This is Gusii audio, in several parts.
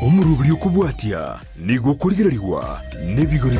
Omoroberi okobwatia nigo okorigererigwa nebigori.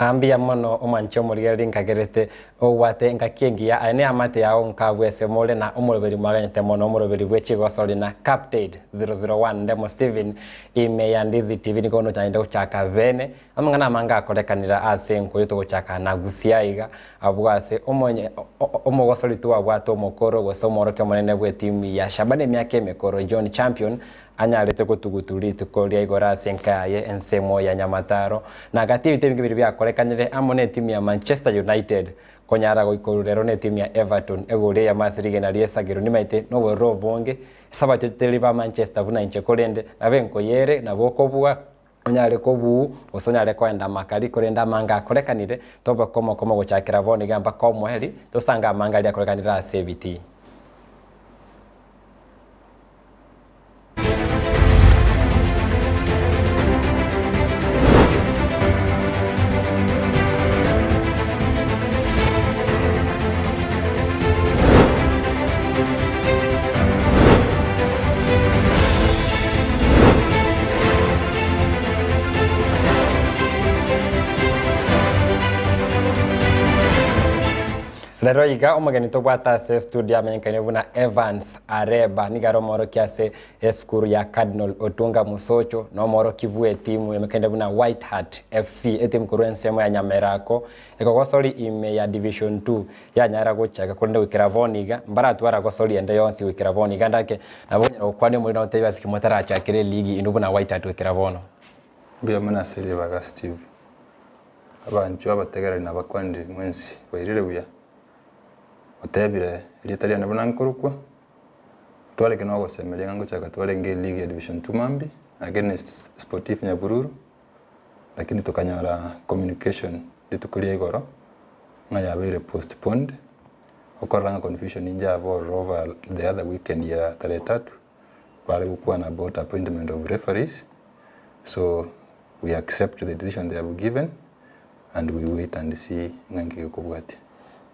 Aa mbuya mono omwanche omorigereria nkagerete Obwate engaki engiya, aye neamate yao nkabue ase more na omoroberi mwaganyete mono omoroberi bwe chigosori na Captaid 001 Ndemo Steven ime ya Ndizi TV nigo nochanyete gochaka bene amang'ana amange akorekanire ase enkoyo togochaka na gusia aiga abwo ase omonye omogosori twabwate omokoro gose omworokia omonene bwe timu ya Shabana emiaka emekoro John Champion anyarete gotugutu rituko ria igoro ase enka yaye ensemo ya Nyamataro, na gati y'ebita ebinge biria biakorekanire amo netimu ya Manchester United konyara goika orurero netimu ya Everton egori eyemo ase rigena ri'esagero nimaete nobororo obonge esabato teri ba Manchester buna inche korende nabo enkoyere nabo okobua onyare kobuu gose onyare koenda makari korende amange akorekanire tobe komo komo gochakera bono iga mpaka omoerio tosange amange aria akorekanire ase ebitii. Rero iga omogeni tobwate ase estudio amenyekaine buna Evans Areba nigo are omworokia ase esukuru ya Cardinal Otunga Musocho na omworokia bw'etimu emekaine buna White Hat FC etimu korwa ensemo ya Nyamerako ekogosori ime ya Division 2 yanyara gochaka korende goikera bono iga mbaratwara gosori ende yonsi goikera bono iga ndake nabo onyara gokwania omorino agotebie ase ki motarachakire eligi inwe buna White Hat goikera bono. Mbuya mono ase ribaga Steve. Abanchwa abategereri na abakwaniri mwensi bairire buya. Otebire erieta riane buna nkorokwa, twarenge na ogosemeria ng'a ngochaka twarenge eligi ya division two mambia against Sportif Nyabururu, lakini tokanyora communication rituko ria igoro ng'a yabeire postponed, okorora ng'a confusion inche abe ororo over the other weekend ya tarehe tatu, bare gokwana about appointment of referees, so we accept the decision they have given and we wait and see ng'a nki gekobwatia.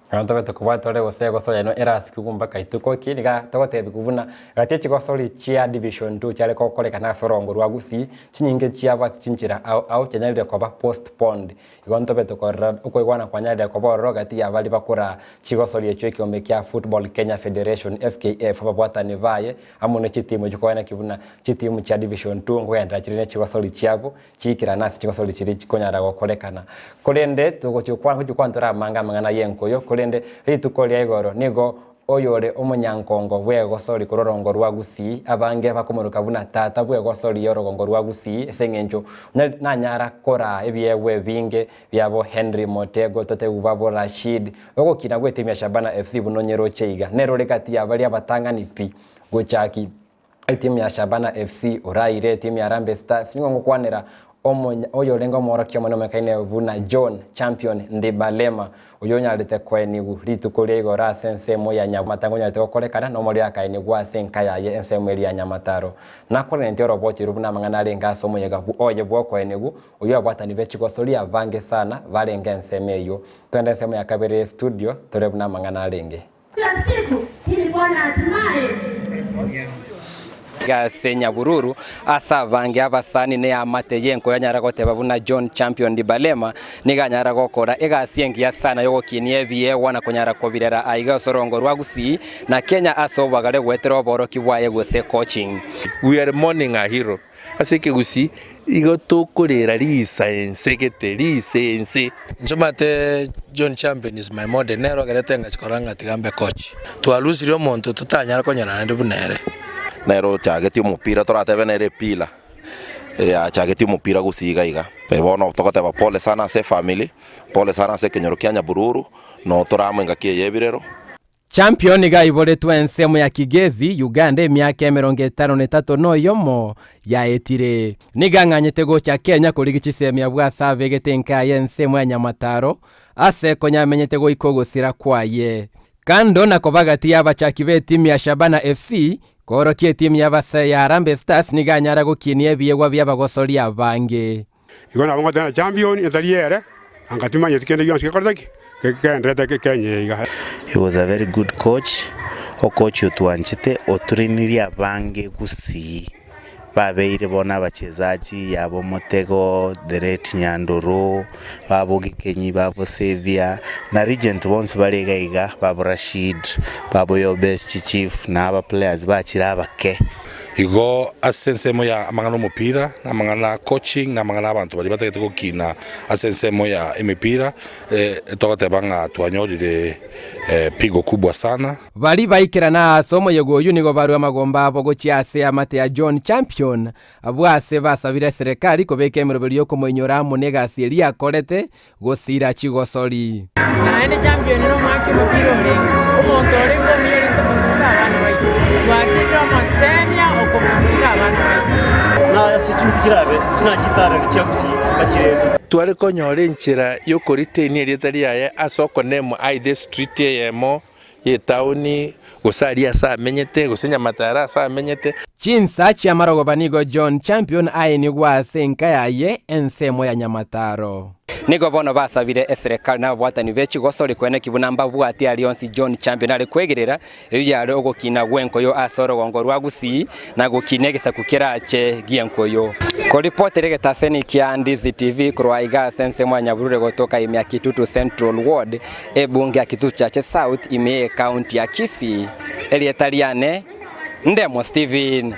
Ekero tobete kobwata ore gose egosori yaino erasikigwe mpaka ituko ki, niga togotebiwa buna gati echigosori chia division two chiare gokorekana ase orongo rwa Gusii, chinyinge chiabo ase chinchera ao ao chianyarire koba postponed. Igo ntobete korora okoigwana kwanyarire koba ororo gati ya baria bakoraa chigosori echio ekiombe kia Football Kenya Federation, FKF, ababwatani baye amo ne chitimu echio koeneki buna chitimu chia division two nkogenderera chire ne chigosori chiabo chiikerane ase chigosori chiria chikonyara gokorekana. Korende togochia gokwana gochia gokwana toramange amang'ana y'enkoyo, korende rituko ria igoro nigo oyore omonyankongo bw'egosori korwa orogongo rwa Gusii, abange bakomoroka buna tata bw'egosori y'orogongo rwa Gusii ase eng'encho nanyara koraa ebiegwa ebinge biabo Henry Motego, Totegu Babo Rashid, ogokina gw'etimu ya Shabana FC buna onyeroche iga nere ore gati ya baria abatang'ani pi gochaki Etimu ya Shabana FC oraire etimu ya Harambee Stars nigo ngokwanera omonya oyorenge omworokia omonene omekaine buna John Champion Ndibalema oyio onyarete koenigwa rituko ria igoro ase ensemo ya Nyamataro onyarete gokorekana na omorio akaenigwa ase enka yaye ensemo eria ya Nyamataro. Nakorentie oroboti orwo buna amang'ana arenge ase omoyega oye bwokoenigwa oyio abwatani be chigosori abange sana barenge ensemo eyio. Twende ensemo ya kabere ye studio tore buna amang'ana arenge. Kila siku ili Bwana hatimaye. Ase Nyabururu ase abange abasani neamate y'enko yanyara goteba buna John Champion Ndibalema nigo anyara gokora egasi engiya sana yogokinia ebiegwa na konyara kobirera aiga ase orongo rwa Gusii na Kenya ase obwagare goetera oboroki bwaye gose coaching. We are mourning a hero. Ase ekegusii igo tokorera risaense gete, risense. Inche omanyete John Champion is my model, nere ogerete ngachia korora ng'a tiga mbe coach. Twalusirie omonto totanyara konyora naende buna ere. Nere ochagetie omopira toratebe nere epila yachagetie omopira gusii iga iga. Bono togoteba pole sana ase efamiri, pole sana ase ekenyoro kia Nyabururu, no tore amo engaki eye y'ebirero. Champion nigo aiboretwe ensemo ya Kigezi, Uganda emiaka 53 na oyomo yaetire. Nigo ang'anyete gocha Kenya korigia chisemi abwo ase abegete enka yaye ensemo ya Nyamataro, ase konya amenyete goika ogosira kwaye. Kando na koba gati y'abachaki b'etimu ya Shabana FC, koorokia etimu y'abasae ya Harambee Stars nigo anyara gokinia ebiegwa bi'abagosoria abange. Igo nabo ngoteba na champion etari ere, anga timanyeti kende gionsi gekorete ki? Kegenderete kenyire iga. He was a very good coach, okochi otwanchete, otrainirie abange gusii, babeire bono abachezaji yaba Omotego, the late Nyandoro, babo Gikenyi, babo Saviour, na Regent bonsi bare iga iga, babo Rashid, babo Yobesh Chichief, na aba players bachire abake. Igo ase ensemo ya amang'ana 'omopira, na amang'ana a coaching, na amang'ana 'abanto baria batagete gokina ase ensemo ya emepira, togoteba ng'a twanyorire pigo kubwa sana. Baria baikerana ase omoyega oyio nigo barua amagomba abo gochia ase amate ya John Champion, abwo ase basabire eserekari kobeka emeroberio y'okomoinyora amo negasi eria akorete gosira chigosori. Naende champion nomwaki omopira orenge, omonto orenge omuya orenge kobundusa abana baito. Twasirire omosemia okobundusa abana baito. Na ase chinuti chirabe chinachitarere chia Gusii bachirende. Tware konyora enchera y'okoritainia erieta riaye ase okonemwa either estreet eyemo y'etaoni, gose aria ase amenyete, gose Nyamataro ase amenyete. Chinsa chi'amarogoba nigo John Champion aenigwe ase enka yaye ensemo ya Nyamataro. Nigo bono basabire eserekari na ababwatani be chigosori koeneki buna mbabwati aria onsi John Champion are kwegerera, eyio yare ogokina gw'enkoyo ase orogongo rwa Gusii na gokina egesaku kerache gi'enkoyo. Koripotera egetaseni kia Ndizi TV korwa aiga ase ensemo ya Nyaburure gotoka ime ya Kitutu Central Ward, Ebunge ya Kitutu Chache South ime y'Ecounty ya Kisii, erieta riane Ndemo Stephen.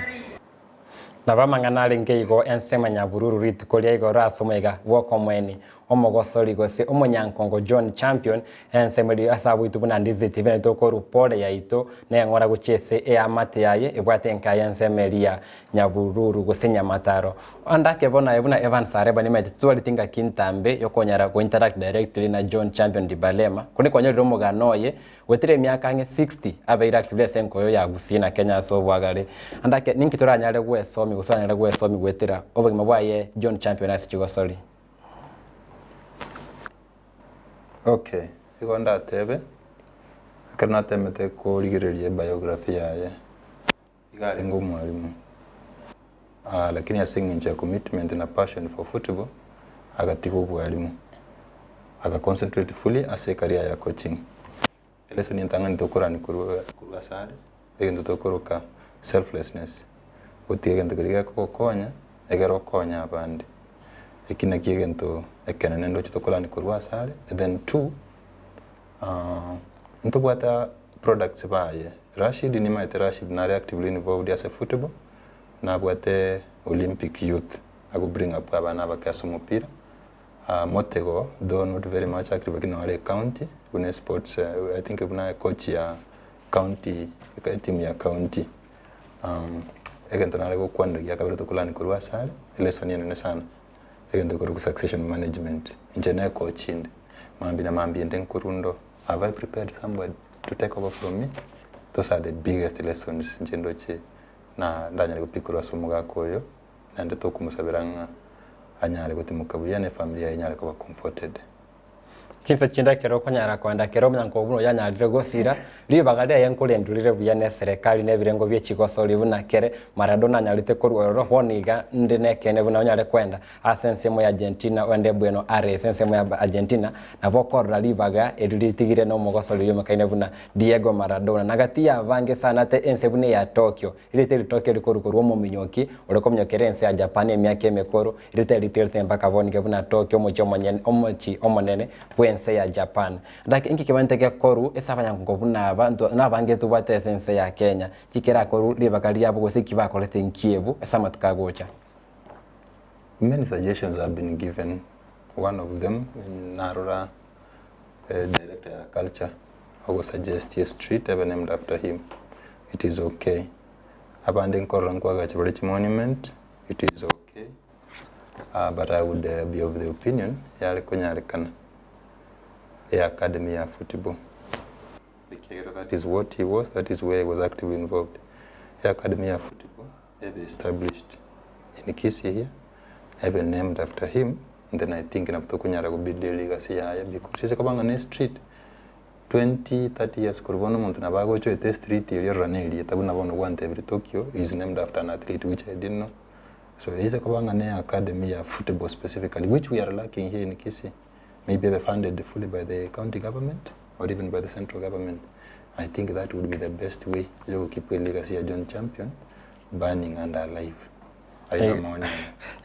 Nabo amang'ana arenge igo ensemo ya Nyabururu rituko ria igoro ase omoyega bw'okomoeni omogosori gose omonyankongo John Champion ensemo eria ase aboitwe buna Ndizi TV naintwe tokorwa pole yaito neng'ora gochia ase eamate yaye ebwate enka y'ensemo eria ya Nyabururu gose Nyamataro. Ande ake bono aye buna Evans Areba nimaete titwareti ngaki ntambe yokonyara go interact directly na John Champion Ndibalema korende kwanyorire omogano oye goetera emiaka ang'e 60 abeire actively ase enkoyo ya Gusii na Kenya ase obwagare. Ande ake ninki toranyare gwesomia gose oranyare gwesomia goetera obogima bwaye John Champion ase chigosori? Okay, igo ndatebe, ekero natemete korigereria ebiography yaye, Iga arenge omwalimu, lakini ase eng'encho ya commitment na passion for football agatiga obwalimu aga concentrate fully ase ecareer ya coaching. Elesson entang'ani tokorani korwa korwa ase are, egento tokoroka selflessness, gotiga egento keria gekogokonya egere okonye abande. Eki nakio egento ekenene ndoche tokorani korwa ase are, then two, ntobwate products baye. Rashid nimaete Rashid nare actively involved ase football, nabwate Olympic youth ago bring up abana abake ase omopira, Motego though not very much active lakini nore ecounty buna esports I think buna ecoach ya county etimu ya county. Egento nare gokwanera gia kabere tokolani korwa ase are, elesson enene sana, egento ekorokwa succession management. Inche ne ecoach inde, mambia na mambia inde nkorwa ndo. Have I prepared somebody to take over from me? Those are the biggest lessons inche ndoche na ndanyare gopick korwa ase omogaka oyo, naende tokomosabera ng'a anyare gotimoka buya na efamiri yaye enyare koba comforted. Chinsa chinde ekero okonyara koenda kera omonyanko buna oyo anyarire gosira, ribaga riaye nkorendwa rire buya neserekari na ebirengo bie chigosori buna kere Maradona anyarete korwa ororo, bono iga nde nekeene buna onyare koenda Ase ensemo ya Argentina oende Bueno Aires ensemo ya Argentina nabo okorora ribaga erio ritigire nomogosori oyomokaine buna Diego Maradona na gati y'abange sana ate ense buna eya Tokyo. Erieta eri Tokyo rikorwa korwa omominyoki ore kominyokera ense ya Japan emiaka emekoro erieta eri ritigete mpaka bono iga buna Tokyo omochie omonyene omochi omonene bw'ense ya Japan. Naki inki kebanete gekorwa ase abanyangongo buna aba nabange tobwate ase ense ya Kenya chikerakorwa ribaga riabo gose eki bakorete nkiebu ase amatuko agocha. Many suggestions have been given, one of them narora director ya culture ogo suggest a street ebe named after him, it is okay. Abande nkorora nkoagacha bare chimonument, it is okay, but I would be of the opinion yare konyarekana e academy ya football ekiagera that is what he was, that is where he was actively involved. E academy ya football ebe established in Kisii here, ebe named after him, then I think nabo tokonyara go build a legacy yaye because ase koba ng'a ne street, 20, 30 years korwa bono omonto nabo agocha oete estreet eria orora na erieta buna bono gwantebirie Tokyo is named after an athlete which I didn't know. So eise koba ng'a ne academy ya football specifically which we are lacking here in Kisii, maybe ebe funded fully by the county government or even by the central government, I think that would be the best way ya go keep elegacy ya John Champion burning and alive. Aye namaoni ane.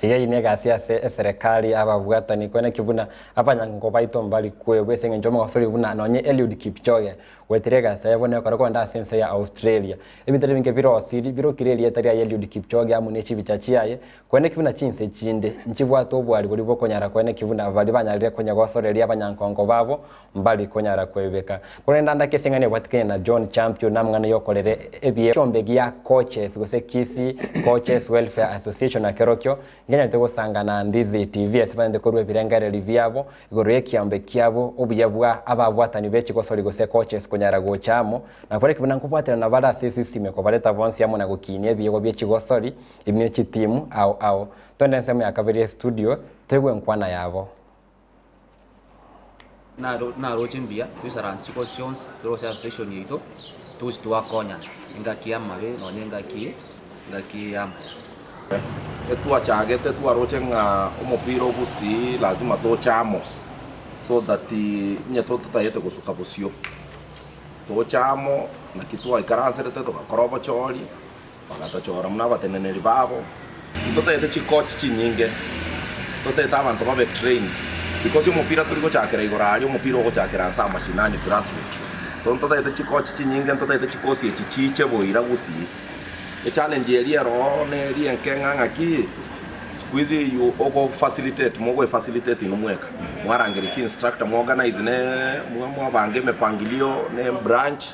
Iga eyio negasi ase eserekari ababwatani koeneki buna abanyangongo baito mbari kwebwa ase eng'encho omogosori buna nonye Eliud Kipchoge goetera egasi yaye bono ekero kogenda ase ense ya Australia. Ebinto ebinge birosiri birokire erieta riaye Eliud Kipchoge amo ne chibicha chiaye koeneki buna chinse chinde nchibwate obwari boria bokonyara koeneki buna baria banyarire konyegosoreria abanyankongo babo mbari konyara kwebeka. Korende andake ase eng'ana ebwatikane na John Champion namang'ana yokorera ebiombe gia Coaches gose Kisii Coaches Welfare Association na kerokio nkenyarete gosangana Ndizi TV ase banyarete korua ebirengererio biabo igoro yekiombe kiabo obuya bwa ababwatani be chigosori gose coaches konyara gocha amo na koreki buna nkobwaterana bare ase esystem ekobareta bonsi amo na gokinia ebiegwa bie chigosori ime chitimu ao ao. Twende ensemo ya kabere ye studio toigwe enkwana yabo. Naroche mbuya toisaranse chikosi chionsi torose association yaito togochi twakonyana engaki y'amabe nonye engaki engaki y'amaya. Etwachagete twaroche ng'a omopira o Gusii lazima toche amo so that onye totagete gosuka bosio, toche amo naki twaikaranserete togakora obochori, bagatochora buna abateneneri babo. Ntotagete chicoach chinyinge, ntotagete abanto babe trained because omopira tori gochakera igoro aria, omopira ogochakera nse amashinani grassroot. So ntotagete chicoach chinyinge, ntotagete chikosi echi chiche boira gusii. Echallenge eria ero oo neria enke ng'a ng'aki, siku hizi you ogo facilitate mogoe facilitate inwe mweka, mwarangeria chi instructor mwa organize ne mwabanga emepangilio ne branch.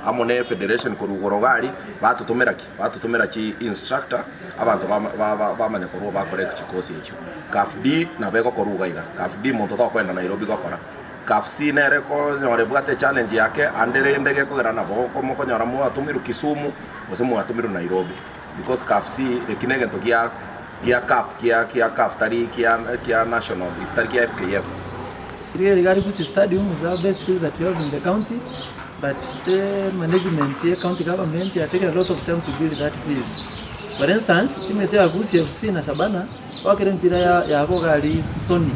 amo ne federation korwa igoro iga aria, batotomera ki? Batotomera chi instructor, abanto bamanya korwa bakore chikosi echio. Caf D nabo egokorwa iga iga, Caf D monto tokoenda Nairobi gokora. Caf C nere ekonyora ebwate echallenge yake, ande rende gekogera nabo mokonyora mwatomirwe Kisumu, gose mwatomirwe Nairobi. Because Caf C eki na egento gia gia Caf kia kia Caf tari kia kia national tari kia FKF. Riria rigari Gusii Stadium is our best field that we have in the county but the management ye county government ya taken a lot of time to build that field. For instance, timu yetu ya Gusii FC na Shabana gwakera empira ya yabo iga aria Sony.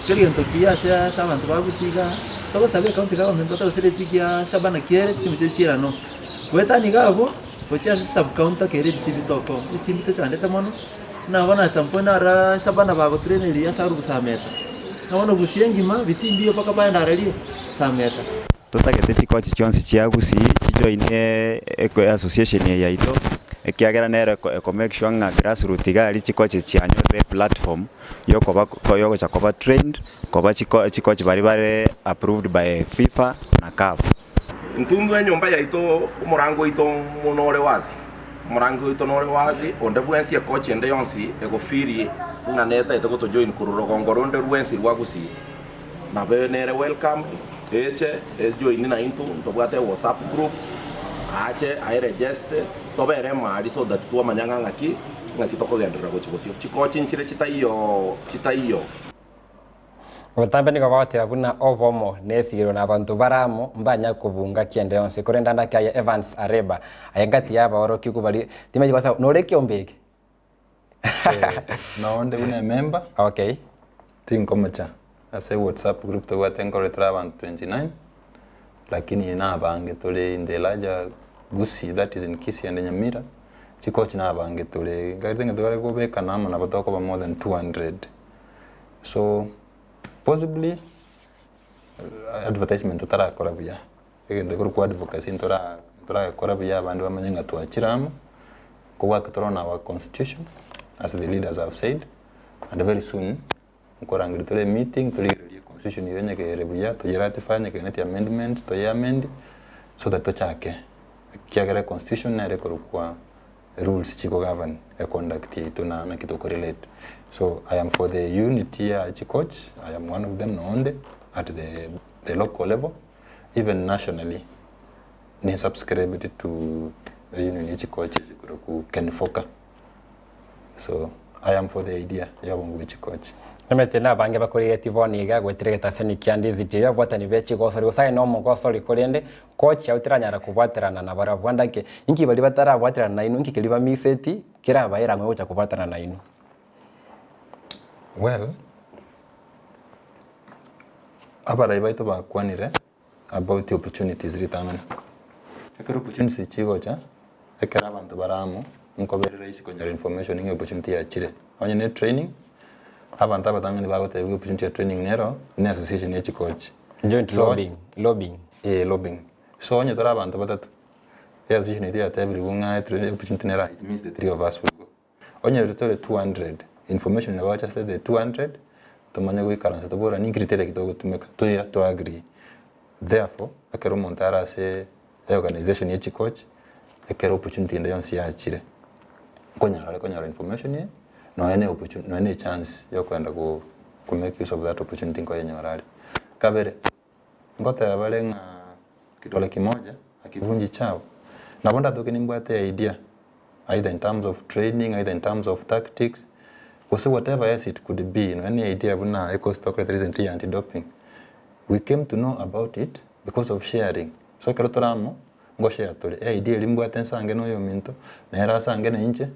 Keri gento kiya ase ase abanto ba Gusii igaa, togosaba ecounty government batoroserie etiki ya Shabana kiere chitimu chiria chiirane. Goetania iga abwo, gochia ase sub county ekere ebiti bitoko, ebiti tochandete mono, buna bono at some point narora Shabana bagotraineria ase arubu Sameta. Na bono Gusii engima biti mbiyo mpaka baende ararie Sameta. Totagete chikochi chionsi chia Gusii chijoine association eye yaito, ekiagera nere eko make sure ng'a grassroot iga aria chikochi chianyorire eplatform yokoba yogocha koba trained, koba chikochi baria bare approved by FIFA na CAF. Intwe enyomba yaito, omorango oito nore wazi, omorango oito nore wazi, onde bwensi ekochi ende yonsi egofiri ng'a netaete gotojoin korwa rogongo ronde rwensi rwa Gusii, nabe nere welcomed, eche ejoini naintwe, ntobwate ewhatsapp group, aache aeregeste, tobere emari so that twamanya ng'a ng'aki, ng'aki tokogenderera gochia bosio. Chikochi nchire chitaiyo chitaiyo. Botambe nigo bagoteba buna obomo nesigirwe na abanto bare amo mbanya kobunga kiende yonsi. Korende ande ake aye Evans Areba, aye ngati y'abaorokigwa baria timachi gosa nore ekiombe eke? Nonde buna emember, Okay. tinkomocha ase whatsapp group tobwate nkorora tore abanto 29, lakini nabange tore in the larger Gusii that is in Kisii and Nyamira, chikochi nabange tore, nkagerete ng'a tokare kobekana amo nabo tokoba more than 200. So possibly advertisement totarakora buya, egento ekorokwa advocacy ntora ntorakora buya abande bamanye ng'a twachire amo, kobwate tore on our constitution as the leaders have said, and very soon nkorangeria tore emeeting torigererie constitution eywo onye kere buya toyeratify onye kegeneti amendments toyeamend so that tochake, ekiagera econstitution nere ekorokwa rules chiko govern econduct yaito na naki toko relate. So I am for the unity ya chicoach, I am one of them noonde at the the local level, even nationally ni subscribed to eunion ya chicoach echi korokwa KENFOCA. So I am for the idea ya obongo bwe chicoach. Emete na abange bakorigetie bono iga goetera egetaseni kia Ndizi TV abwatani be chigosori gose aye nomogosori korende kochia otiranyara kobwaterana nabarabwo ande ake inki baria batarabwaterana nainwe inki keria bamiseti kerabaere ang'e gocha kobwatana nainwe. Well, abarai baito bakwanire about opportunities ritang'ani. Ekero opportunities chigocha, ekero abanto bare amo, nkobere rahisi konyora information ng'a opportunity yachire. Onye ne training, abanto abatang'ani bagotebiwa opportunity ya training nero, ne association ya chicoach. Joint So, lobbying, lobbying. eh lobbying. So onye tore abanto batato, e association yaito yatebiriwe ng'a etre opportunity nero it means the three of us will go. Onye tore 200, information nabo bacha ase the 200, tomanye goikaransa toboranie ninki criteria ki togotumeka, toya to agree. Therefore, ekero omonto are ase eorganisation ya chicoach, ekero opportunity ende yonsi yachire, nkonyara are konyora information eye, nonya ne opportunity nonya ne echance ya okogenda go ko make use of that opportunity nkoyenyora are. Kabere, Ngoteba bare ng'a kidole kimoja hakivunji chawa. Nabo ndatoke nimbwate idea either in terms of training, either in terms of tactics, gose whatever else it could be, nonya ne idea buna ecourse twakorete recently ya anti-doping, we came to know about it because of sharing. So ekero tore amo, ngoshare tore, eidea eria mbwate nsange na oyominto, nere asange na inche.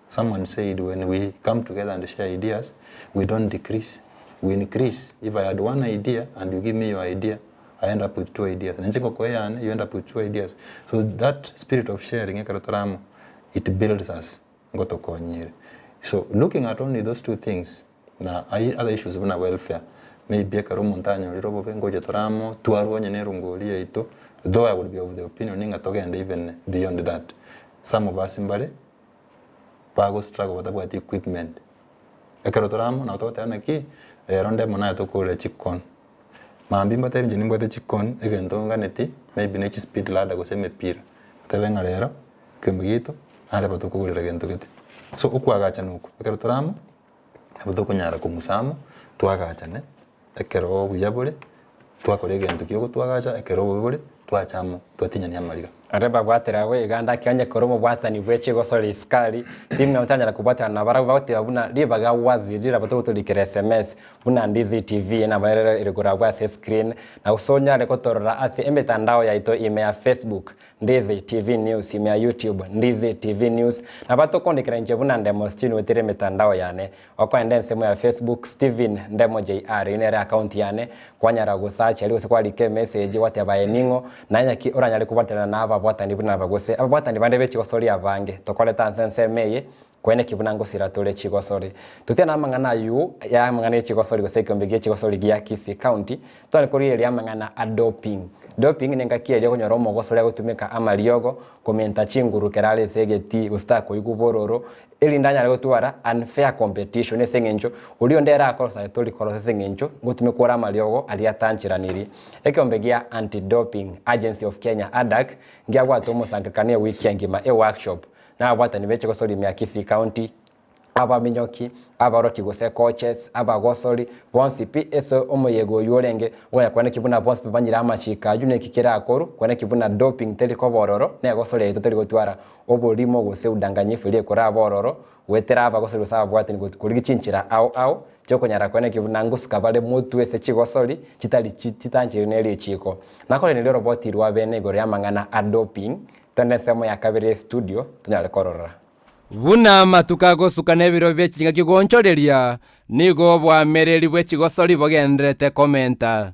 Someone said when we come together and share ideas, we don't decrease, we increase. If I had one idea and you give me your idea, I end up with two ideas. Ninche ngokoa eyane, you end up with two ideas. So that spirit of sharing ekero tore amo, it builds us, ngotokonyire. So looking at only those two things, na other issues buna welfare, maybe ekero omonto anyorire obobe ngocha tore amo, twarwa onye na erongori yaito, though I would be of the opinion ng'a togende even beyond that. Some of us mbare, bago struggle batabwati equipment. Ekero tore amo nabo togoteba naki, rero nde mono aye tokorera chikon. Mambia mbatebi inche nimbwate chikon, egento nganeti, maybe ne chispeed ladder gose emepira, otebe ng'a rero, ekeombe giaito, nare tokogorera gento gete. So okoagachana oko, ekero tore amo, nabo tokonyara kong'usa amo, twagachane, ekero obuya bore, twakora egento kia ogotwagacha, ekero obobe bore, twacha amo, twatinyania amariga. Aria babwatire agwo iga ndaki onye korwa omobwatani bwe chigosori isukari, ting'a otanyara kobwaterana nabarabwo bagoteba buna ribaga wazi rirabwo togotorikera sms buna Ndizi TV enamba ere ere korwa abwo ase escreen na gose onyare gotorora ase emetandao yaito ime ya Facebook Ndizi TV News ime ya YouTube Ndizi TV News nabo tokondikera inche buna Ndemo Steven goetera emetandao yane Okoenda ensemo ya Facebook Stephen Ndemo JR eyio nere account yane kwanyara gosearch aria gose kwarika emessage gwateba aye ning'o naye naki oranyare kobwaterana na ababwatani buna aba gose ababwatani bande be chigosori abange tokorete ase ensemo eye koeneki buna ngosira tore chigosori. Totiana na amang'ana aywo ya amang'ana ye chigosori gose ekeombe gie chigosori gia Kisii County tware korigereria amang'ana a doping. Doping nengaki eria okonyora omogosori agotumeka amariogo komenta chinguru kero are ase egetii gose takoigwa bororo Erinde anyare gotwara unfair competition ase eng'encho oria onde ere akorosa aye tori korosa ase eng'encho ngotumekwa ore amariogo aria atancheranirie. Ekeombe gia Anti-Doping Agency of Kenya, ADAK, ngiabwate omosangererekano ewiki engima, eworkshop, na ababwatani be chigosori ime ya Kisii County, abaminyoki, abaroki gose coaches, abagosori, bonsi pi ase omoyega oywo orenge okonya kweneki buna bonsi pi banyire amachiko aywo neki kerakorwe, kweneki buna doping teri koba ororo, na egosori yaito teri gotwara Oborimo gose udanganyifu eria ekoraba ororo, goetera aba gose gose ababwatani korigia chinchera ao ao chiokonyara koenekia buna ngosuka bare motwe ase chigosori chitari chitanchiri ne richiiko. Nakoreneria oroboti rwa bene igoro y'amang'ana a doping, togende ensemo ya kabere y'estudio tonyare korora. Buna amatuko agosuka na ebiro bie chingaki goonchoreria, nigo oboamereri bwe chigosori bogendererete komenta.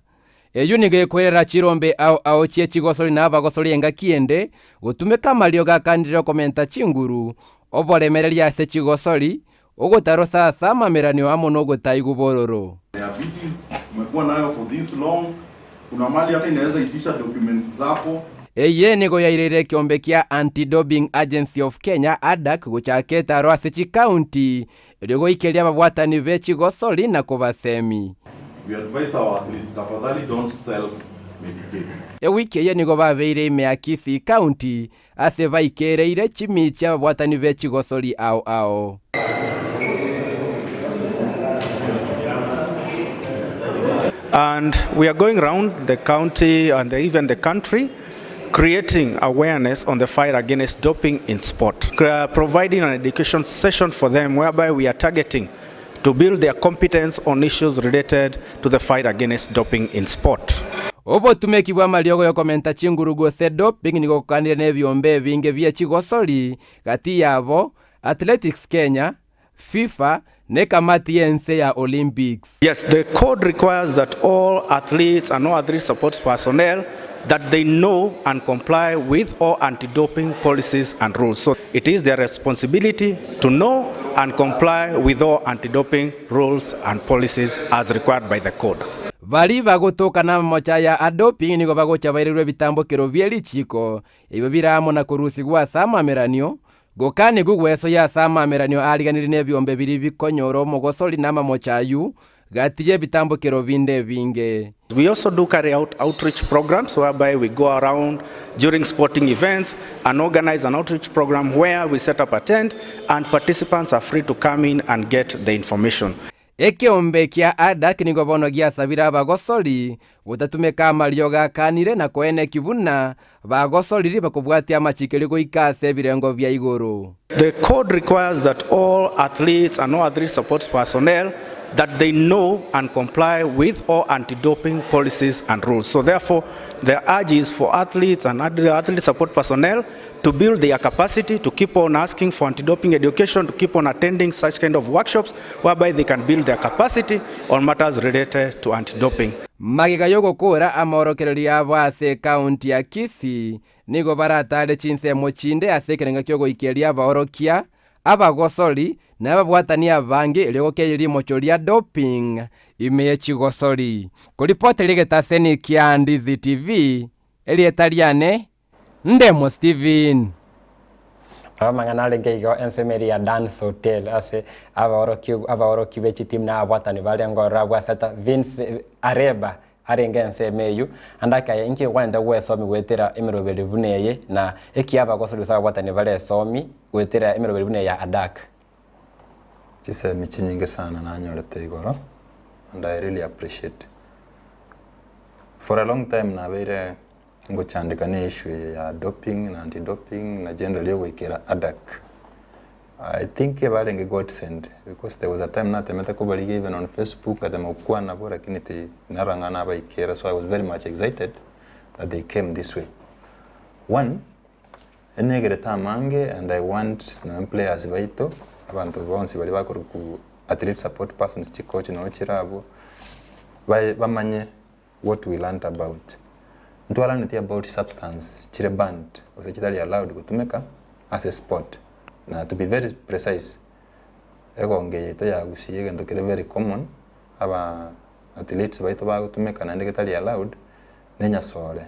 Eyio nigo ekoirera chirombe ao ao chie chigosori na abagosori engaki ende, gotumeka amariogo akanire okomenta chinguru, oboremereria ase chigosori, ogotarosa ase amameranio amo nogotaigwa bororo. Diabetes umekuwa nayo for this long, kuna mali hata inaweza itisha documents zako. Eye nigo yaireire ekeombe kia Anti-Doping Agency of Kenya, ADAK, gochaka etaro ase chikaunti, Erio goikeria ababwatani be chigosori na kobasemi. We advise our athletes, tafadhali don't self medicate. Ewiki eye nigo babeire ime ya Kisii County ase baikereire chimichi ababwatani be chigosori ao ao. And we are going round the county and even the country creating awareness on the fight against doping in sport, providing an education session for them whereby we are targeting to build their competence on issues related to the fight against doping in sport. Obotumeki bw'amariogo y'okomenta chinguru gose doping nigo gokanire nebiombe ebinge bie chigosori gati yabo, Athletics Kenya, FIFA, na ekamati y'ense ya Olympics. Yes, the code requires that all athletes and all athlete support personnel that they know and comply with all anti-doping policies and rules. So it is their responsibility to know and comply with all anti-doping rules and policies as required by the code. Baria bagotoka namamocho aya a doping nigo bagocha bairerwe ebitambokero bie richiiko, ebio bire amo na korusigwa ase amameranio, Gokanigwa gwesoyia ase amaameranio aariganirie nebiombe biria bikonyora omogosori na amamocho ayio, gati y'ebitambokero binde ebinge. We also do carry out outreach programs whereby we go around during sporting events and organize an outreach program where we set up a tent and participants are free to come in and get the information. Ekeombe kia Adak nigo bono giasabire abagosori gotatumeka amariogo akanire na koeneki buna bagosoriri bakobwatia amachiko erio goika ase ebirengo bia igoro. The code requires that all athletes and all athlete support personnel that they know and comply with all anti-doping policies and rules. So therefore, the urge is for athletes and athlete support personnel to build their capacity, to keep on asking for anti-doping education, to keep on attending such kind of workshops whereby they can build their capacity on matters related to anti-doping. Magega y'ogokoora amorokererio abo ase ekaunti ya Kisii, nigo baratare chinsemo chinde ase ekerengo ki'ogoikeria abaorokia, abagosori, na ababwatani abange erio gokeria rimocho ria doping ime ye chigosori. Koripoteria egetaseni kia Ndizi TV, erieta riane Ndemo Stephen. Amang'ana arenge igo ensemo eria ya Dans Hotel ase abaoroki abaoroki be chitimu na ababwatani baria ngorora abwo ase ta Vince Areba arenge ensemo eywo ande akaye inki okwanete gwesomi goetera emeroberi buna eye na ekiya abagosori gose ababwatani baresomi goetera emeroberi buna eye ya Adak. Chisemi chinyinge sana nanyorete igoro and I really appreciate. For a long time nabeire Ngochandeka ne issue eye ya doping na anti doping na generally ogoikera ADAC. I think ebarenge God sent because there was a time natemete kobarigia even on Facebook ngatema gokwana nabo lakini ti narora ng'a nabaikera so I was very much excited that they came this way. One, enegerete amange and I want nonya players baito abanto bonsi baria bakorokwa athlete support persons chicoach noo chire abwo bae bamanye what we learnt about. Ntwaraneti about substance chire banned gose chitari allowed gotumeka ase sport. Na to be very precise, egongo eye yaito ya Gusii egento kere very common, aba athletes baito bagotumeka naende getari allowed, ne enyasore.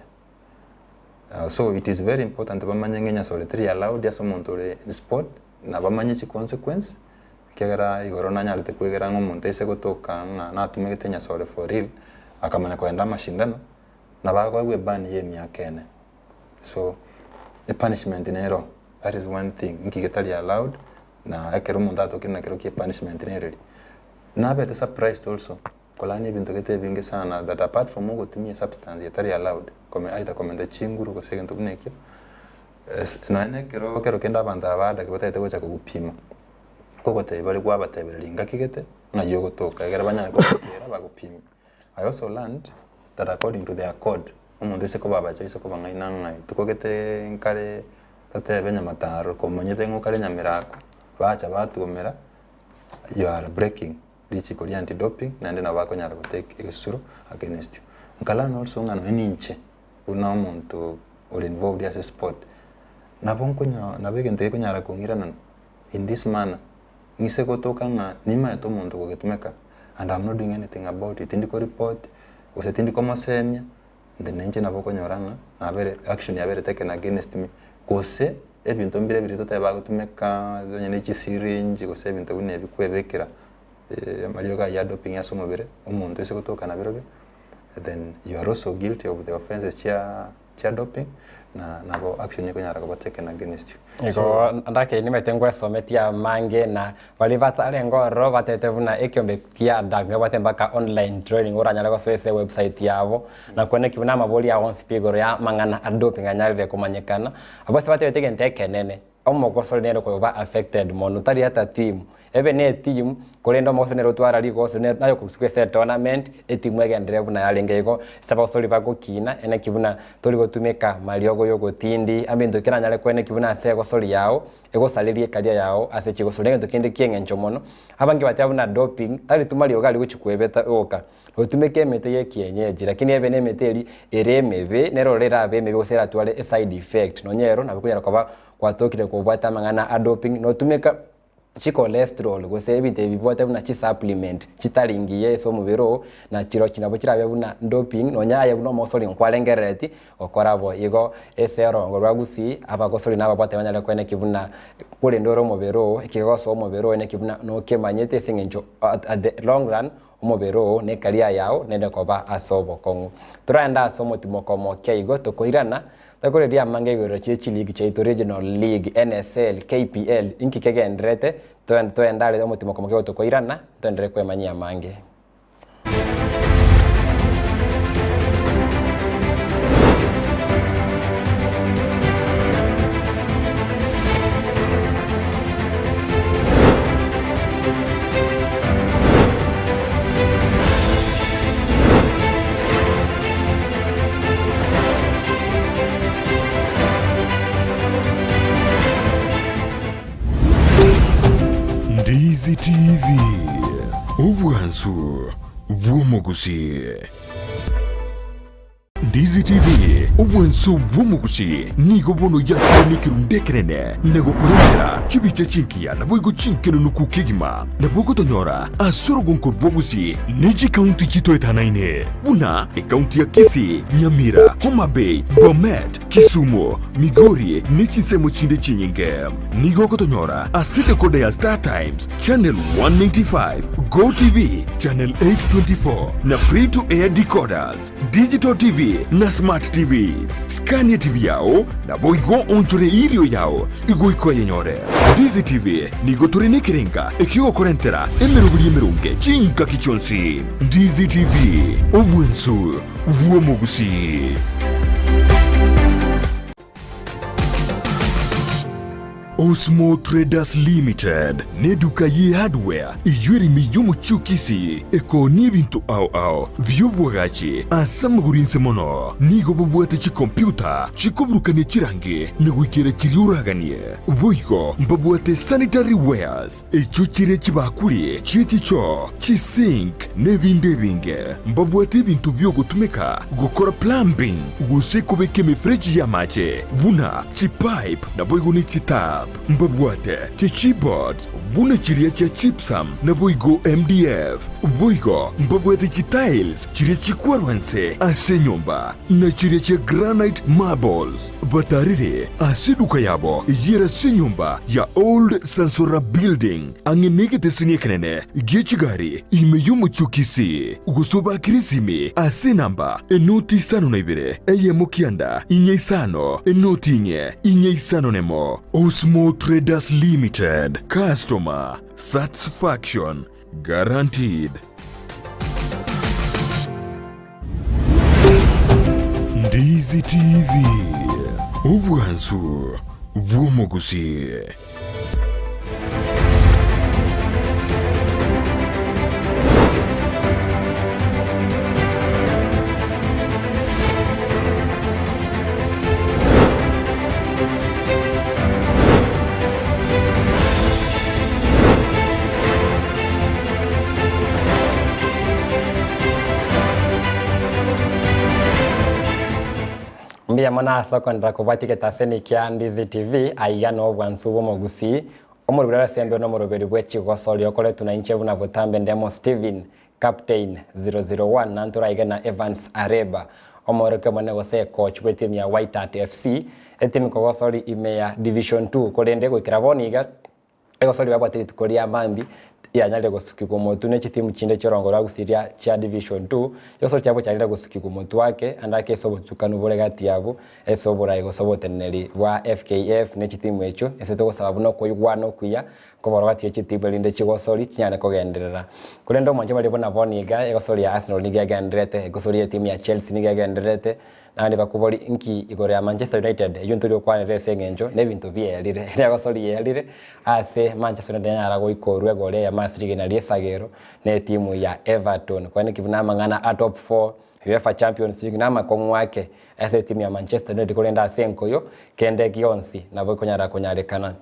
So it is very important bamanye ng'a enyasore teri allowed ase omonto ore in sport, na bamanye chiconsequence, Ekiagera igoro nanyarete kwegera ng'a omonto aise gotoka ng'a natumegete enyasore for real, akamanya kogenda amashindano, nabo akoegwa eban ya emiaka ene. So, epunishment nero, that is one thing, nki getari allowed, na ekero omonto atokire na kerokio epunishment nereri. Nabete surprised also, korania ebinto gete ebinge sana that apart from ogotumia esubstance etari allowed, kome either komenta chinguru gose egento buna ekio, nonya na ekero kero kende abanto aba adaki batagete gocha kogopima. Nkogotebia bare kwabatebereria ngaki gete ng'ai ogotoka, ekero banyare kogokera bagopime. I also learned that according to their code, omonto ase kobabacha ase kobang'aina ng'ai tokogete nkare totebe nyamataro komanyete ng'a okare nyamerako, bacha batuomera you are breaking richiko ria anti doping naende nabo bakonyara go take egesusuro against you. Nka learn also ng'a nonye ninche buna omonto ore involved ase sport, nabo nkonya nabo egento gekonyara kong'iranana. in this manner, ng'ise gotoka ng'a nimaete omonto ogogetumeka and am not doing anything about it, tindi ko report, gose tindi komosemia, then nainche nabo okonyora ng'a nabere action yabere taken against me, gose ebinto mbire biria totebe bagotumeka onye ne chisiringi gose ebinto buna ebi kwebekera amariogo aywo ya doping ase omobere, omonto ase gotoka nabirobio, then you are also guilty of the offences chia. chia doping na nabo action ekonyara koba taken against you. Igo ndake nimete ngwesometie amange na baria batarenge ororo batete buna ekiombe kia DAC ngebwate mpaka online training oranyare gosoa ase ewebsite yabo na kwane ki buna amabori ao onsi pi igoro ya amang'ana a doping anyarire komanyekana. Abwo ase batebete egento ekenene. Omogosori nere okoba affected mono, tari ata team. Ebe ne eteam, korende omogosori nere otwara rigoso nere naye okorusigwa ase etournament, etimu egenderere buna yarenge igo, ase abagosori bagokina, eneki buna tori gotumeka mariogo ya ogotindi, amo ebinto keranyare koeneki buna ase egosori yao, egosareria ecareer yao ase chigosori. Negento kende kia eng'encho mono, abange bateba buna doping, tari tu mariogo aria gochia koebeta oka, Otumeke emete ye kienyeji, lakini ebe nemete eria ere emebe, nero ore erabe emebe gose eratware eside effect, nonye ero nabo ekonyara koba gwatokire kobwate amang'ana a doping, notumeka chicholesterol gose ebinto ebi bibwate buna chisupplement chitari ngiya ase omobere oo, na chirochio nabo chirabe buna doping, nonye aye buna omosori nkwarengerereti gokora bo. Igo ase orongo rwa gusii, abagosori na ababwate banyare koeneki buna korende ore omobere oo, ekegosoa omobere oo eneki buna nokemanyete ase eng'encho at the long run, Omobere oo na ekaria yao nere koba ase obokong'u. Toraende ase omotimoko omoke igo tokoirana, tokoreria amange igoro chie chiligi chiaito Regional League, NSL, KPL, inki kegendererete, toende are omotimoko omoke igo tokoirana, toenderere kwemanyia amange. Ndizi TV, obwansu bw'omogusii. Ndizi TV, obwanso bw'omogusii, nigo bono yakire nekerundu ekenene na gokorentera chibicha chingiya naboigo chinkenenuku kegima. Nabo ogotonyora ase orogonko rwa Gusii ne chikaunti chitoetanaine buna ekaunti ya Kisii, Nyamira, Homa Bay, Bomet, Kisumu, Migori ne chinsemo chinde chinyinge. Nigo ogotonyora ase decoder ya Star Times, Channel 195, Go TV, Channel 824 na Free to Air decoders. Digital TV na Smart TVs. Skania TV yao, naboigo onchore erio yao igoika oyenyore. Ndizi TV nigo tore nekerenga ekiogokorentera emeroberi emeronge chingaki chionsi. Ndizi TV, obwensu bw'omogusii. Osmo Traders Limited neduka ye hardware eyio ere ime y'omochie o Kisii ekoonia ebinto ao ao bi'obwagachi ase amagoro inse mono. Nigo bobwate chikompiuta chikoburukania chirangi na goikera chiria oraganie. Boigo mbabwate sanitary wares echio chire chibakuri chie chichoo, chisink na ebinde ebinge. Mbabwate ebinto bi'ogotumeka gokora plumbing gose kobeka emefereji y'amache buna chipipe naboigo ne chitap. Mbabwate chichipboards buna chiria chia gypsum naboigo MDF. Boigo mbabwate chitiles chiria chikwarwa inse ase enyomba na chiria chia granite marbles. Batarire ase eduka yabo eyio ere ase enyomba ya Old Sansora Building, ang'e negeteseni ekenene gie chigari ime y'omochie o Kisii, gose obakire esimi ase enamba enoti isano na ibere, eyemo kianda, inye isano, enoti inye, inye isano nemo. Osmo Traders Limited, Customer Satisfaction Guaranteed. Ndizi TV, obwansu bw'omogusii. Mbuya mono ase okoenderera kobwatia egetaseni kia Ndizi TV, aiga nobwansu bw'omogusii, omoroberi ore ase embeo nomoroberi bwe chigosori okoretwe na inche buna botambe Ndemo Stephen, Captain 001 na ntoraige na Evans Areba, omoorokia omonene gose coach bw'etimu ya White Hart FC, etimu kogosori ime ya Division 2 korende goikera bono iga Egosori babwate rituko ria mambi yanyarire gosukigwa omotwe ne chitimu chinde chi'orongo rwa Gusii ria chia Division 2. Egosori chiabo chiarire gosukigwa omotwe ake ande ake ase obotukanu bore gati yabo ase oborai gose oboteneneri bwa FKF ne chitimu echio ase togosaba buna okoigwana okuya koboro gati ye chitimu erinde chigosori chinyare kogenderera. Korende omonche baria buna bono iga egosori ya Arsenal nigo egendererete, egosori ye etimu ya Chelsea nigo egendererete. Naende bakobori nki igoro ya Manchester United eyio ntori gokwanera ase eng'encho na ebinto bierire riagosori yerire ase Manchester United yanyara goika orwe egori eyemo ase rigena ri'esagero na etimu ya Everton. Kwaneki buna amang'ana a top four, UEFA Champions League na amakong'u ake ase etimu ya Manchester United korende ase enkoyo kende gionsi nabo ekonyara konyarekana.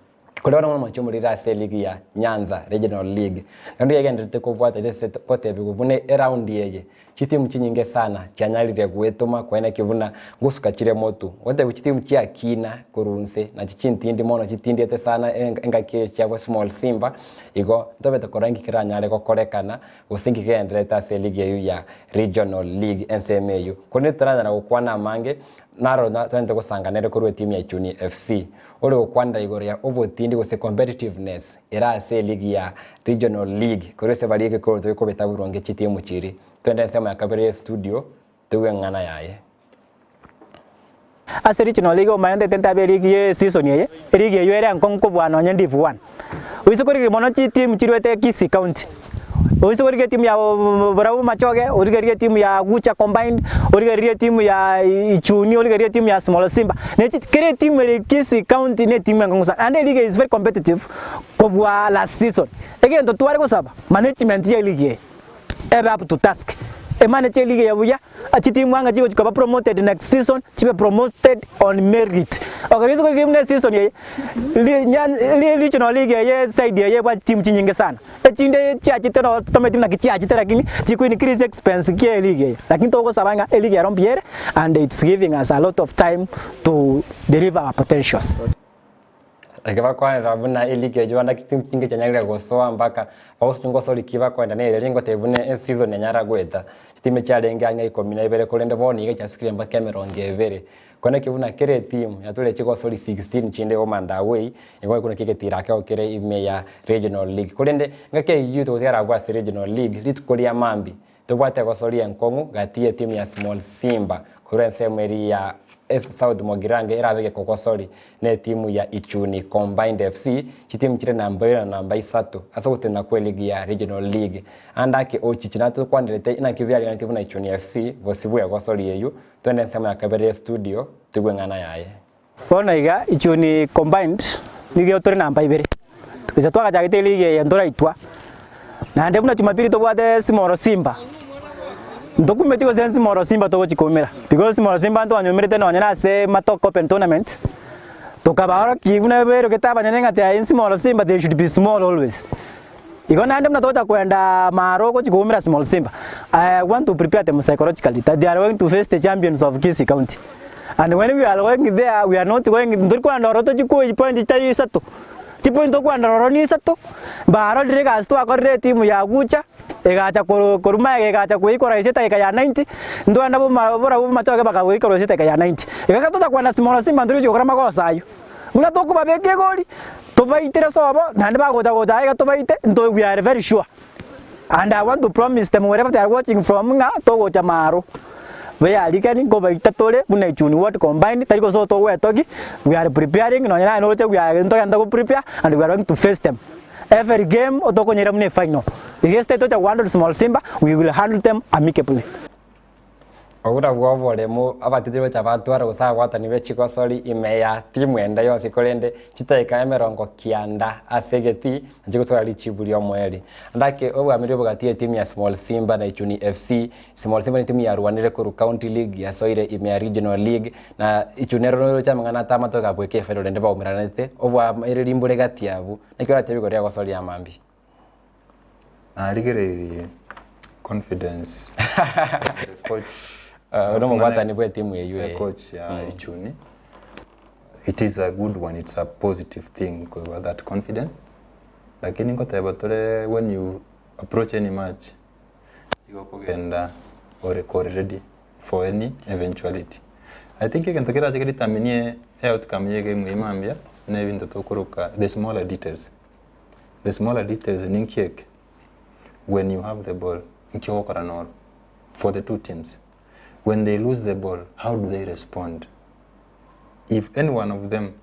Korende bono omochie omoriri ase eligi ya Nyanza Regional League naende yagendererete kobwata ase gotebigwa buna eraundi eye chitimu chinyinge sana chianyarire gwetoma koeneki buna ngosuka chire motu. Gotebigwa chitimu chiakina korwa inse nachi chintindi mono chitindiete sana engaki eye chiabo Small Simba igo ntobete korora inki keranyare gokorekana gose inki kegendererete ase eligi eyio ya Regional League ensemo eyio. Korende toranyara gokwana amange naro tonyarete gosanga nere korwa etimu ya Ichuni FC. Ore gokwanera igoro ya obotindi gose competitiveness ere ase eligi ya Regional League korwa ase baria egekoroto gekobeta boronge chitimu chiria. Twende ensemo ya kabere ye studio toigwe eng'ana yaye. Ase Regional League omanyete ntete abe eligi ye season eye, eligi eywo ere enkong'u kobua nonye Div one. Oise korigereria mono chitimu chiruete Kisii County, oise korigereria etimu ya Borabu Bomachoge, origererie etimu ya Gucha Combined, origererie etimu ya Ichuni, origererie etimu ya Small Simba, ne chi kera etimu ere Kisii County na etimu enkong'u sana. Naende eligi eye is very competitive kobua last season. Egento tware gosaba, management ya eligi eye ebe up to task, emanage eligi eye buya. Chitimu anga chigochia koba promoted next season, chibe promoted on merit. Okay, rituko riria buna eseason eye, ri- nya- ri- regional league eye side eye ebwate chitimu chinyinge sana. Echinde chiachete noo tomaeti naki chiachete lakini chiko increase expense kia eleague eye. Lakini togosaba ng'a eleague ero mbuya ere and it's giving us a lot of time to deliver our potentials. Reke bakwanera buna eligi eyio bande chitimu chinge chianyarire gosoa mpaka bagosio ngosori ki bakoenda nere ringotebia buna eseason enyara goeta. Chitimu chiarenge ang'e ikomi na ibere korende bono iga chiasukire mpaka emerongo ebere. Korende ki buna kera etimu yature chigosori 16 chinde home and away igo ekero kegetira akego kere ime ya regional league. Korende ngaki eyio togotigara abwo ase regional league rituko ria mambia Tobwate egosoria enkong'u gati y'etimu ya Small Simba korwa ensemo eria ya South Mogirango erabe gekogosori na etimu ya Ichuni Combined FC, chitimu chire namba ibere na namba isato ase ogotenena kw'eligi ya Regional League. Ande ake ochichi natokwanerete inaki biariganetie buna Ichuni FC bosibwa bw'egosori eyio, twende ensemo ya kabere y'estudio toigwe eng'ana yaye. Bono iga Ichuni Combined nigo tore namba ibere, gose twagachagete eligi eye ntoraitwa, naende buna jumapili tobwate Small Simba, ntokumeti gose Small Simba togochi koumera, because Small Simba ntwanyumerete nonye na ase Matoke Open Tournament, tokabaorokia buna berogete abanyene ng'a they are Small Simba they should be small always. Igo naende buna togocha koenda maaro gochi koumera Small Simba, I want to prepare them psychologically that they are going to face the champions of Kisii County. And when we are going there, we are not going ntori koenda ororo tochi kwoyia point chitari isato, chipoint tokoenda ororo ni isato, mbarorire egasi twakorire etimu ya Gucha, egacha koro korwa magega egacha koequalize edageka ya 90, ntwaenda boma borabwo bamatoke bakagoequalize edageka ya 90. Iga ekero tocha koenda Small Simba ntori gochi gokora amagoso aywo. Buna tokobabeka egori, tobaitere sobo, naende bagocha gocha aiga tobaite, nto we are very sure. And I want to promise them wherever they are watching from ng'a togocha maaro. Bearigani nkobaita tore buna Ichuni ward combined, tari gose togwetogi, we are preparing nonye naye noroche we are ntogende go prepare and we are going to face them. Every game otokonyeira buna efinal. Gese tocha go handle small Simba, we will handle them amicably. Obwo nabwo oboremu abatiti gocha batwara gose ababwatani be chigosori ime ya timu ende yonsi korende chidakika emerongo kianda ase egetii nachio gotwara richibu ri'omoerio. Ndake obwamiri obogati etimu ya Small Simba na Ichuni FC. Small Simba netimu yarwanire korwa County League yasoire ime ya Regional League na Ichuni ero noroche amang'ana atamato gabweka efaida rende baumeranete obwamereri mbore gati abwo. Naki oratebi igoro ri'egosori ya mambia? Narigereirie confidence of the coach. Uh, nomobwatani bwa etimu eywo eh. Coach ya Ichuni. It is a good one, it's a positive thing koba that confident. Lakini ngoteba tore when you approach any match, igo okogenda ore kore ready for any eventuality. I think egento kerache kedetermine outcome ya egame eye mambia, na ebinto tokoroka the smaller details. The smaller details ninki eke? When you have the ball, nki ogokora noro? For the two teams. When they lose the ball, how do they respond? If any one of them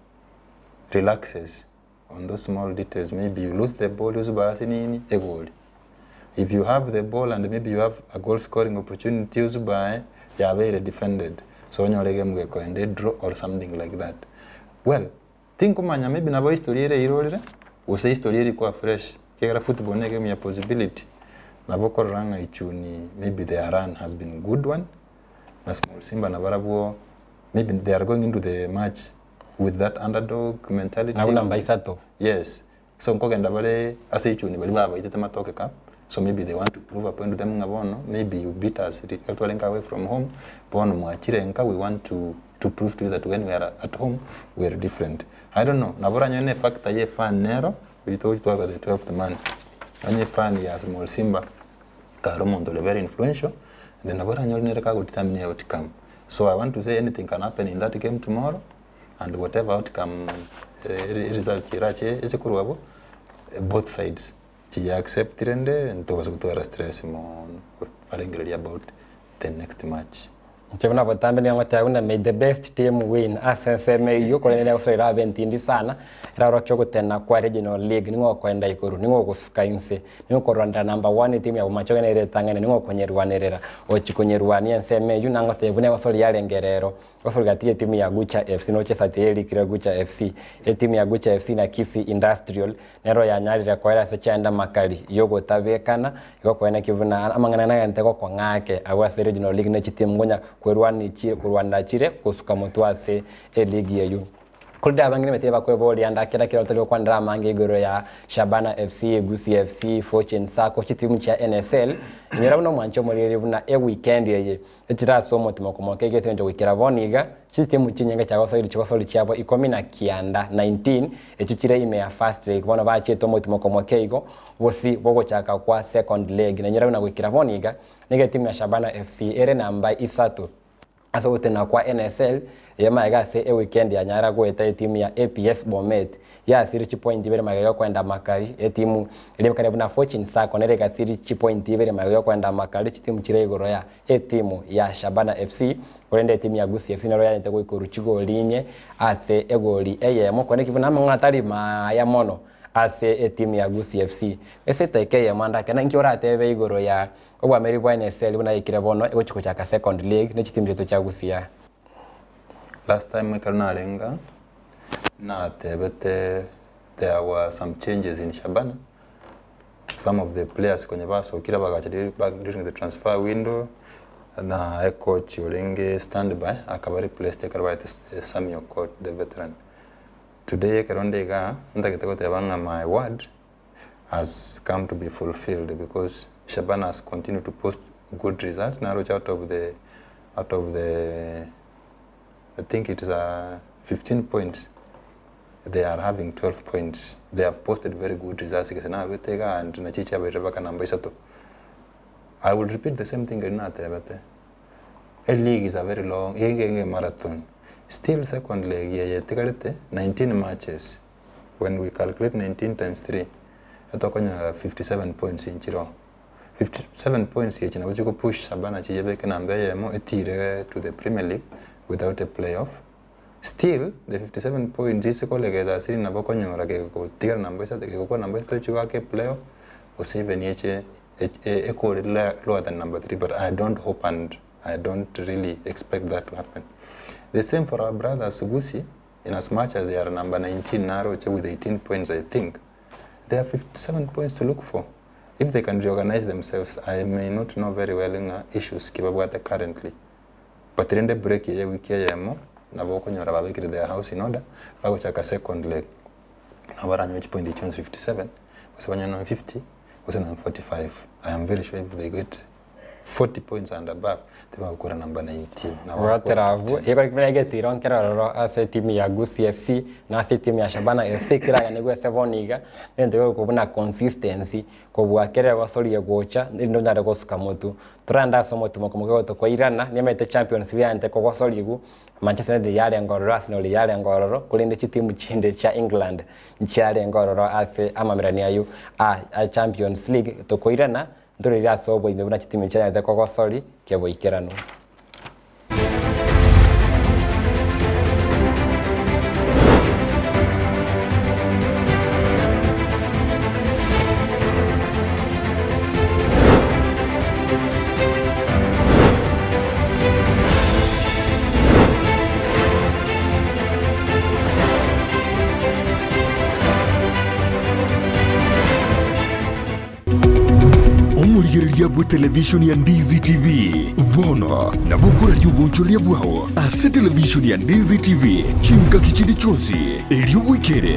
relaxes on those small details, maybe you lose the ball, use bahati nini, egoli. If you have the ball and maybe you have a goal scoring opportunity, use by yabeire defended. So onyore egame gekoenda edraw or something like that. Well, tinkomanya maybe nabo history ere eirorire, gose history eri kwa fresh, ekiagera football na egame ya possibility, nabo okorora ng'a ichuni maybe their run has been good one, na small simba nabarabwo maybe they are going into the match with that underdog mentality. Nabwo namba isato. Yes, so nkogenda bare ase ichuni baria babaitete matoke cup, so maybe they want to prove a point to them ng'a bono maybe you beat us ri twarenge away from home, bono mwachire nka we want to to prove to you that when we are at home we are different. I don't know, nabo oranyore na efactor ya efan nero, oyio togochi twaba the twelfth man, onye efan ya small simba kare omonto ore very influential, then nabo oranyore nere kagodetermine outcome. So I want to say anything can happen in that game tomorrow, and whatever outcome result erache eche korwa abwo, both sides chiya accept rende ntobasa gotwara stress moono barengereria about the next match. Inche buna botambe nigo ngoteba buna may the best team win ase ensemo eyio korende nigo egosoera abe entindi sana eraroche ogotena kwa regional league ning'o okoenda igoro ning'o ogosuka inse ning'o okorwanera number one etimu ya bomachoge nere etang'ani ning'o okonyerwanerera ochi konyerwania ensemo eyio nangotebia buna egosori yarenge rero Gosori gati y'etimu ya Gucha FC noche esati eye erikire Gucha FC. Etimu ya Gucha FC na Kisii Industrial nero yanyarire koera ase chiaenda makari y'ogotabekana igo koeneki buna amang'ana nagente gokong'a ake agwo ase Regional League ne chitimu ngonya kwerwani chire korwanera chire gosuka motwe ase eligi eyio. Korende abange nemete bakweboria ande kera kero tori gokwanera amange igoro ya Shabana FC, Gusii FC, Fortune Sacco, chitimu chia NSL. Inyora buna omwancho omoriri buna eweekend eye Echire ase omotima komoka egese engencho goikera bono iga, chitimu chinyinge chiagosoire chigosori chiabo ikomi na kianda, 19, echio chire ime ya first leg, bono bachiete omotima komoka igo bosi bogochaka kwa second leg. Nainyora buna goikera bono iga, nigo etimu ya Shabana FC ere namba isato ase ogotenena kwa NSL eye magega ase eweekend yanyara goeta etimu ya APS Bomet Yasiri chipointi ibere magega yokoenda amakari, etimu eria kare buna Fortune Sacco nere egasiri chipointi ibere magega yokoenda amakari chitimu chire igoro ya etimu ya Shabana FC, korende etimu ya Gusii FC nero yanyete goikorwa chigoli inye ase egoli eyemo korende ki buna amang'ana atari maaya mono ase etimu ya Gusii FC. Ase edaika eyemo ande ake ninki oratebe igoro ya obwameri bwa NSL buna yaikire bono egochi gochaka second leg ne chitimu chiaito chia Gusii aa. Last time ekero narenga natebete there were some changes in Shabana, some of the players konya basokire bagacha during the transfer window na ecoach orenge standby akaba replaced ekero barete Sammy Okot the veteran. Today ekero nde igaa ntagete goteba ng'a my word has come to be fulfilled because Shabana has continued to post good results naroche out of the out of the I think it is a 15 points they are having 12 points they have posted very good results gese narwete iga and nachi chiabairire baka namba isato I will repeat the same thing eri natebete a league is a very long ege ege marathon still second leg eye etigarete 19 matches when we calculate 19 times 3 etokonyora 57 points inchire 57 points echi nabo chigopush Shabana chiyebeke namba eyemo etire to the Premier League without a playoff. Still the 57 points ase kolegeza asiri nabo okonyora kegotigara namba isato kegokora namba isato chigoaka eplayoff gose even eche ekore lower than number 3 but I don't hope and I don't really expect that to happen. The same for our brothers Gusii in as much as they are number 19 naroche with 18 points I think they have 57 points to look for. If they can reorganize themselves I may not know very well ng'a issues ki babwate currently but rende break eye ewiki eyemo nabo okonyora babekire their house in order bagochaka second leg nabo baranyore chipoint chionsi 57 gose banyore nonye 50 gose nonye 45 I am very sure if they get 40 points and above tibagokora number 19 nabo bagokora Goetera abwo, igo buna egetiro nkere ororo ase etimu ya Gusii FC na ase etimu ya Shabana FC keraganigwe ase bono iga, negento gekorokwa buna consistency kobua kera egosoria gocha erinde onyare gosuka motwe. Torande ase omotimoko moke gotokoirana, nimaete Champions League yaante kogosorigwa, Manchester United yarenge ororo, Arsenal yarenge ororo, korende chitimu chinde chia England nchiarenge ororo ase amamerani ayio a Champions League. Tokoirana, Ntoreire ase oboime buna chitimu chianyarete kogosori keboikeranu. Obonchoreria bwe televishoni ya Ndizi TV. Bono nabo okoraria obonchoreria bwao ase televishoni ya Ndizi TV chingaki chinde chionsi, erio bwekere.